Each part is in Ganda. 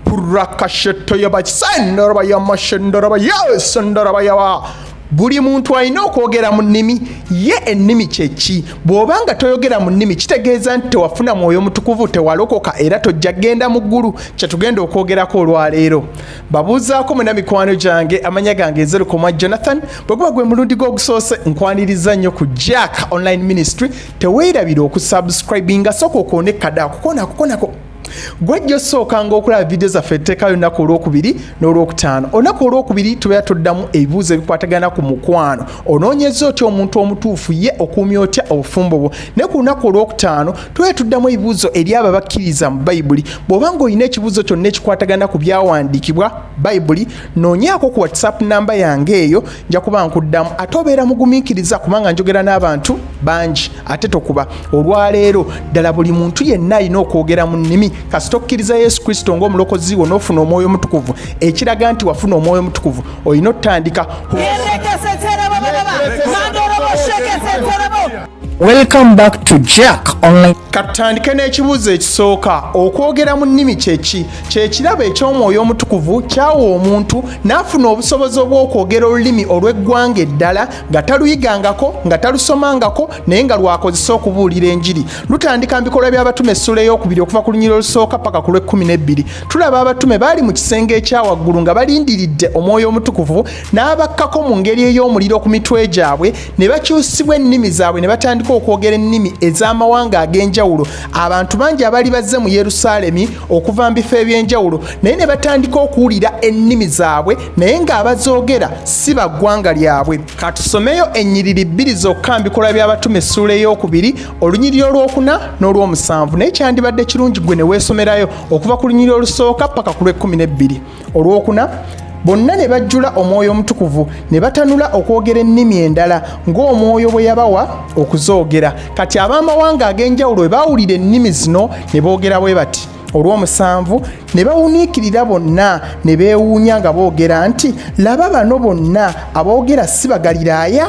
Purakashetoyabasendorabayamashendorabayasendarabayaba. Buli muntu alina okwogera mu nnimi. Ye ennimi kyeki? Bw'oba nga toyogera mu nnimi, kitegeeza nti tewafuna mwoyo mutukuvu, tewalokoka, era tojja kugenda mu ggulu. Kyetugenda okwogerako olwaleero. Babuuzaako mwena mikwano gyange, amanya gange Nzerukomwa Jonathan. Bwe guba gwe mulundi gw'ogusoose, nkwaniriza nnyo ku Jack Online Ministry. Teweerabira okusubscribinga, sooka okoone kada akukoona akukoonako. Gwajja osookanga okulaba vidiyo zaffe, etteekayo olunaku olwokubiri n'olwokutaano. Olunaku olwokubiri tubeera tuddamu ebibuuzo ebikwatagana ku mukwano: onoonyeza otya omuntu omutuufu, ye okuumya otya obufumbo bwo? Naye ku lunaku olwokutaano tubeera tuddamu ebibuuzo eri abo abakkiriza mu Bayibuli. Bw'oba ng'olina ekibuuzo kyonna ekikwatagana ku byawandiikibwa, Bayibuli, noonyaako ku WhatsApp namba yange eyo, nja kuba nkuddamu. Ate obeera mugumiikiriza, kubanga njogera n'abantu bangi ate tokuba. Olwaleero, ddala buli muntu yenna alina okwogera mu nnimi? Kasita okkiriza Yesu Kristo ng'omulokozi wo n'ofuna Omwoyo Omutukuvu, ekiraga nti wafuna Omwoyo Omutukuvu, olina otutandika. Welcome back to Jack Online. Katutandike n'ekibuuzo ekisooka: okwogera mu nnimi kyeki? Kyekirabo eky'Omwoyo Omutukuvu kyawa omuntu n'afuna obusobozi obw'okwogera olulimi olw'eggwanga eddala nga taluyigangako, nga talusomangako, naye nga lwakozesa okubuulira enjiri. Lutandika mu Bikolwa by'Abatume essula ey'okubiri, okuva ku lunyiriri olusooka paka ku lw'e12. Tulaba abatume baali mu kisenge ekya waggulu nga balindiridde Omwoyo Omutukuvu, n'abakkako mu ngeri ey'omuliro ku mitwe gyabwe, ne bakyusibwa ennimi zaabwe, ne batandika okwogera ennimi ez'amawanga ag'enjawulo. Abantu bangi abaali bazze mu Yerusaalemi okuva mu bifo eby'enjawulo, naye ne batandika okuwulira ennimi zaabwe, naye ng'abazoogera si ba ggwanga lyabwe. Katusomeyo ennyiriri bbiri zokka mu Bikolwa by'Abatume essuula ey'okubiri, olunyiriri olwokuna n'olw'omusanvu, naye kyandibadde kirungi gwe ne weesomerayo okuva ku lunyiriri olusooka paka ku lw'e12. Olwokuna: bonna ne bajjula Omwoyo Omutukuvu, ne batanula okwogera ennimi endala ng'Omwoyo bwe yabawa okuzoogera. Kati ab'amawanga ag'enjawulo bwe baawulira ennimi zino, ne boogera bwe bati. Olw'omusanvu: ne bawuniikirira bonna, ne beewuunya nga boogera nti, "Laba, bano bonna aboogera si Bagaliraaya?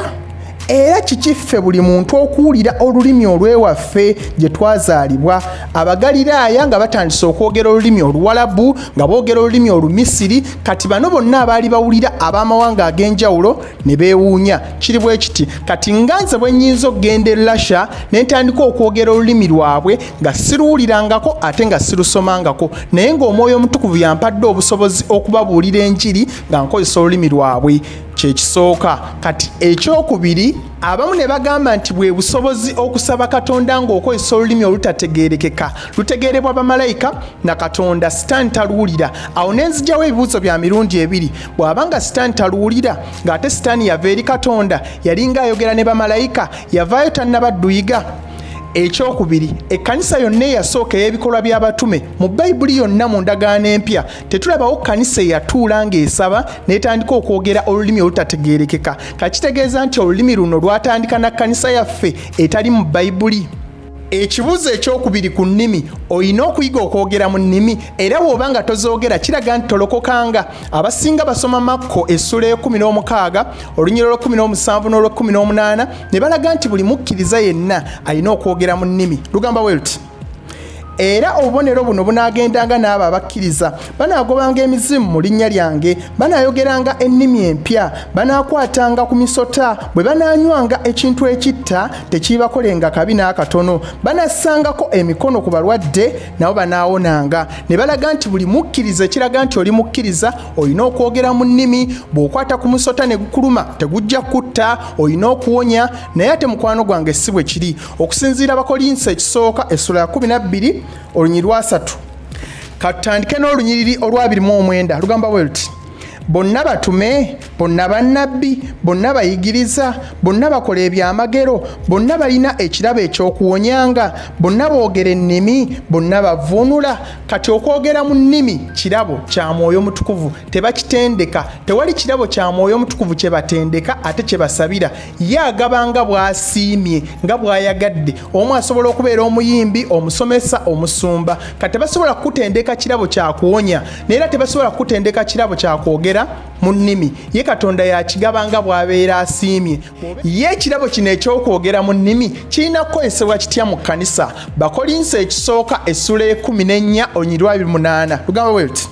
Era kiki ffe buli muntu okuwulira olulimi olw'ewaffe gye twazaalibwa?" Abagaliraaya nga batandise okwogera olulimi Oluwalabu, nga boogera olulimi Olumisiri. Kati bano bonna abaali bawulira ab'amawanga ag'enjawulo ne beewuunya. Kiri bwe kiti: kati nga nze bwe nnyinza okugenda e Russia ne ntandika okwogera olulimi lwabwe nga siruwulirangako ate nga sirusomangako, naye ng'Omwoyo Omutukuvu yampadde obusobozi okubabuulira enjiri nga nkozesa olulimi lwabwe? Kyekisooka. Kati ekyokubiri, abamu ne bagamba nti bwe busobozi okusaba Katonda ng'okozesa olulimi olutategeerekeka, lutegeerebwa bamalayika na Katonda, Sitaani taluwulira. Awo ne nzigyawo ebibuuzo bya mirundi ebiri. Bw'aba nga Sitaani taluwulira, ng'ate Sitaani yava eri Katonda, yalinga ayogera ne bamalayika, yavaayo tannabadduyiga? Ekyokubiri, ekkanisa yonna eyasooka ey'Ebikolwa by'Abatume, mu Bayibuli yonna mu Ndagaano Empya tetulabawo kkanisa eyatuula ng'esaba n'etandika okwogera olulimi olutategeerekeka. Kakitegeeza nti olulimi luno lwatandika na kkanisa yaffe etali mu Bayibuli. Ekibuuzo ekyokubiri ku nnimi: olina okuyiga okwogera mu nnimi? Era bw'oba nga tozoogera, kiraga nti tolokokanga? Abasinga basoma Makko essula e16, olunyiriri olw'17 n'olw'18, ne balaga nti buli mukkiriza yenna alina okwogera mu nnimi. Lugamba bwe luti: "Era obubonero buno bunaagendanga n'abo abakkiriza: banaagobanga emizimu mu linnya lyange, banaayogeranga ennimi empya, banaakwatanga ku misota, bwe banaanywanga ekintu ekitta tekiibakolenga kabi n'akatono, banassangako emikono ku balwadde nabo banaawonanga." Ne balaga nti buli mukkiriza, ekiraga nti oli mukkiriza, olina okwogera mu nnimi. Bw'okwata ku musota ne gukuluma, tegujja kutta, olina okuwonya. Naye ate mukwano gwange, si bwe kiri. Okusinziira Abakolinso ekisooka essula ya 12, olunyiriri lwasatu, katutandike n'olunyiriri olw'29. Lugamba bwe luti: "Bonna batume? Bonna bannabbi? Bonna bayigiriza? Bonna bakola ebyamagero? Bonna balina ekirabo ekyokuwonyanga? Bonna boogera ennimi? Bonna bavuunula?" Kati okwogera mu nnimi kirabo kya Mwoyo Mutukuvu, tebakitendeka. Tewali kirabo kya Mwoyo Mutukuvu kye batendeka ate kye basabira. Ye agaba nga bw'asiimye, nga bw'ayagadde. Omu asobola okubeera omuyimbi, omusomesa, omusumba. Kati tebasobola kukutendeka kirabo kya kuwonya, naye era tebasobola kukutendeka kirabo kya kwogera mu nnimi. Ye Katonda yakigaba nga bw'abeera asiimye. Ye ekirabo kino ekyokwogera mu nnimi kirina kukozesebwa kitya mu kkanisa? Bakolinso ekisooka essula e14, olunyiriri 28, lugamba bwe luti: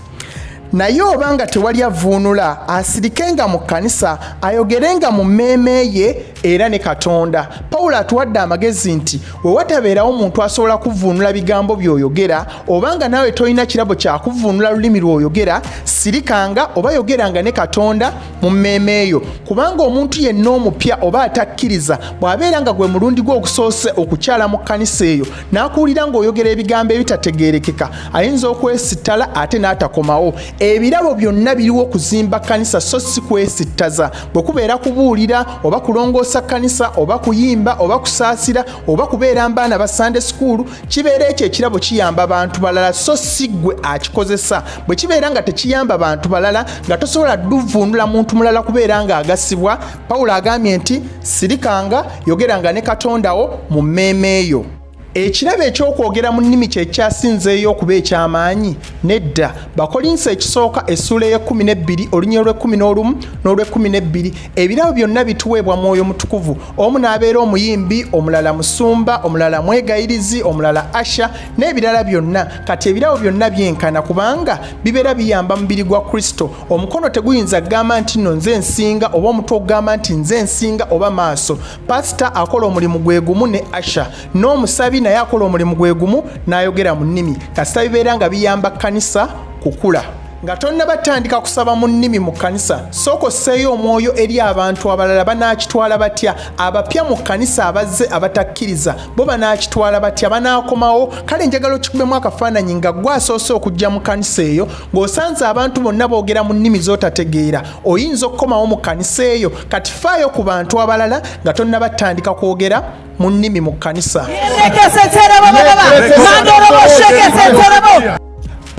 Naye oba nga tewali avvuunula, asirikenga mu kkanisa, ayogerenga mu mmeeme ye era ne Katonda. Pawulo atuwadde amagezi nti we watabeerawo muntu asobola kuvvuunula bigambo by'oyogera, oba nga naawe tolina kirabo kya kuvvuunula lulimi lw'oyogera, sirikanga oba yogeranga ne Katonda mu mmeeme yo. Kubanga omuntu yenna omupya oba atakkiriza bw'abeera nga gwe mulundi gwe ogusoose okukyala mu kkanisa eyo n'akuwulira ng'oyogera ebigambo ebitategeerekeka, ayinza okwesittala ate n'atakomawo. Ebirabo byonna biriwo kuzimba kkanisa so si kwesittaza. Bwe kubeera kubuulira oba kulongoosa kkanisa oba kuyimba oba kusaasira oba kubeera mbaana ba Sunday school, kibeera ekyo ekirabo kiyamba bantu balala so si ggwe akikozesa. Bwe kibeera nga tekiyamba bantu balala, nga tosobola duvvuunula muntu mulala kubeera ng'agasibwa, Pawulo agambye nti sirikanga, yogeranga ne Katonda wo mu mmeeme yo. Ekirabo eky'okwogera mu nnimi kye kyasinzeeyo okuba eky'amaanyi? Nedda. Bakolinso ekisooka essuula ey'ekkumi n'ebbiri olunyiriri lw'ekkumi n'olumu n'olw'ekkumi n'ebbiri. Ebirabo byonna bituweebwa Mwoyo Mutukuvu, omu n'abeera omuyimbi, omulala musumba, omulala mwegayirizi, omulala asha n'ebirala byonna. Kati ebirabo byonna byenkana kubanga bibeera biyamba mubiri gwa Kristo. Omukono teguyinza kugamba nti nno nze nsinga, oba omutwe okugamba nti nze nsinga, oba maaso. Pasita akola omulimu gwe gumu ne asha, n'omusabi naye akola omulimu gwe gumu n'ayogera mu nnimi, kasita bibeera nga biyamba kkanisa kukula. Nga tonnaba tandika kusaba mu nnimi mu kkanisa, sooka osseeyo omwoyo eri abantu abalala banaakitwala batya. Abapya mu kkanisa abazze abatakkiriza bo banaakitwala batya, banaakomawo? Kale njagala okikubemu akafaananyi nga ggwe asoose okujja mu kkanisa eyo, ng'osanze abantu bonna boogera mu nnimi z'otategeera. Oyinza okukomawo mu kkanisa eyo? Kati faayo ku bantu abalala nga tonnaba tandika kwogera mu nnimi mu kkanisa.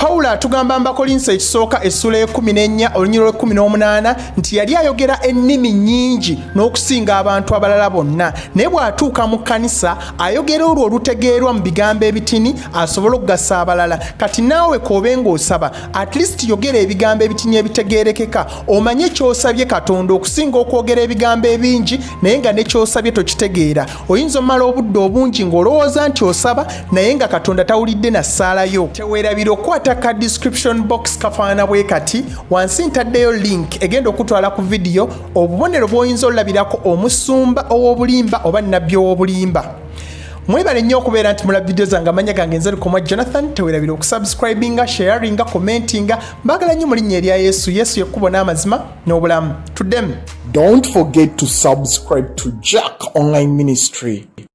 Pawulo atugamba mu Bakolinso ekisooka essuula y'ekkumi n'ennya olunyiriri lw'ekkumi n'omunaana nti yali ayogera ennimi nnyingi n'okusinga abantu abalala bonna, naye bw'atuuka mu kkanisa ayogera olwo olutegeerwa mu bigambo ebitini asobole okugasa abalala. Kati naawe k'obe ng'osaba, at least yogera ebigambo ebitini ebitegeerekeka, omanye ky'osabye Katonda, okusinga okwogera ebigambo ebingi naye nga ne ky'osabye tokitegeera. Oyinza omala obudde obungi ng'olowooza nti osaba naye nga Katonda tawulidde na ssaala yo. Teweerabira okukwata ka description box kafaanana bwe kati. Wansi ntaddeyo link egenda okutwala ku vidiyo obubonero bw'oyinza olabirako omusumba ow'obulimba oba nnabbi ow'obulimba. Mwebale nnyo okubeera nti mulaba vidiyo zange. Amanya gange nze Lukomwa Jonathan. Teweerabira okusubscribinga, sharinga, commentinga. Mbaagala nnyo mu linnya erya Yesu. Yesu yekkubo n'amazima n'obulamu. Tuddemu. Don't forget to subscribe to Jack Online Ministry.